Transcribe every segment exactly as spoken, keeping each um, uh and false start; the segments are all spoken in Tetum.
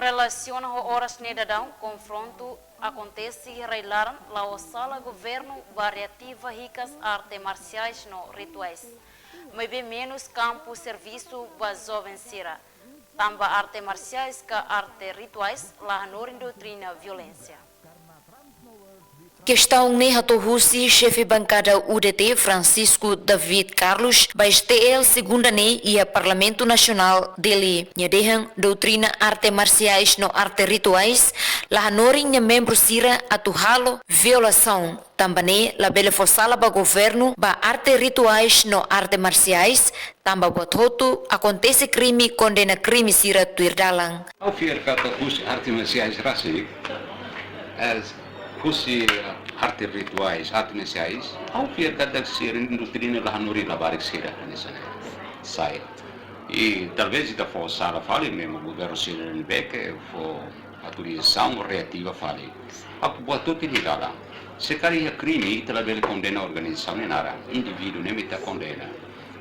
Relasiona ho oras ne'e daudaun, konfrontu akontese iha rai-laran, la'o sala governu ba reativa hikas arte marsiais no rituais. Maibé menus kampu servisu ba joven sira. Tanba arte marsiais ka arte rituais la hanorin doutrina violénsia. Kestaun ne'e hato'o husi xefe bankada U D T, Francisco David Carlos, ba S T L segunda ne'e iha Parlamentu Nasionál Dili. Nia dehan doutrina arte marsiais no arte rituais la hanorin nia membru sira atu halo violasaun. Tanba ne'e labele fó sala ba governu ba arte rituais no arte marsiais, tanba buat hotu akontese krime, kondena krime sira tuir dalan. Ha'u fiar katak husi arte marsiais rasik, eh, husi, eh, arte rituais, arte marsiais, ha'u fiar katak sira-nia doutrina la hanorin labarik sira hanesan ne'e. Sai. I talvés ita fó sala fali, mesmu governu sira ne'ebé ke fó autorizasaun reativa fali. Ha'u buat hotu iha dalan. Se karik iha krime, ita labele kondena organizasaun nia naran, indivíduu ne'e mak ita kondena.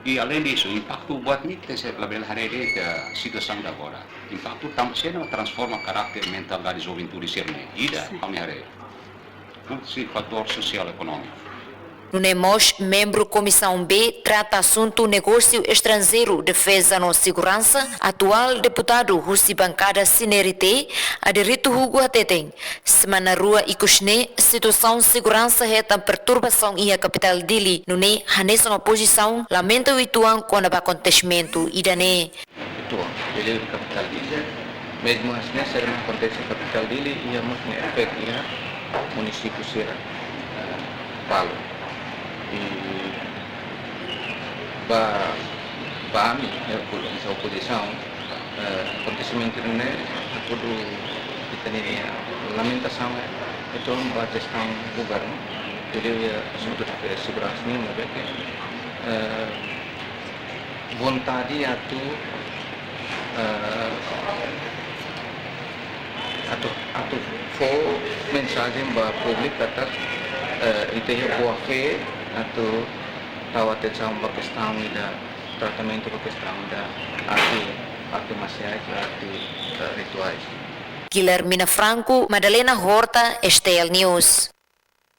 I além disso, impaktu buat ne'e ita sei labele haree de'it situasaun de agora. Impaktu tanba sira ne'e transforma karakter, mentalidade juventude sira-ne'e. Ida, ami haree. Husi fatór sosiál ekonómiku. Nune'e mós membru Komisaun B trata asuntu negósiu estranjeiru, defeza no seguransa, atuál deputadu husi bankada CNRT, Adérito Hugo hateten, semana rua ikus ne'e situasaun seguransa hetan perturbasaun iha kapitál Dili, nune'e hanesan opozisaun lamenta uitoan kona-ba akontesimentu ida-ne'e. Uitoan, Dili kapitál Dili. Mesmu hanesan ne'e sira-ne'e akontese kapitál Dili, iha mós nia efeitu iha munisípiu sira, eh, balu. I ba, ba ami, eh, opo-, hanesan opozisaun, eh, akontesimentu ne'e hatudu ita-nia lamentasaun, eh, uitoan ba jestaun governu. Jadi, eh, asuntu de seguransa ne'e, maibé ke, eh, vontade atu, eh, atu, atu fó mensajen ba públiku katak, eh, ita iha boa fé atu tau atensaun ba kestaun ida, tratamentu ba kestaun ida arte, arte marsiais, arte, eh, rituais. Guilhermina Franco, Madalena Horta, S T L News.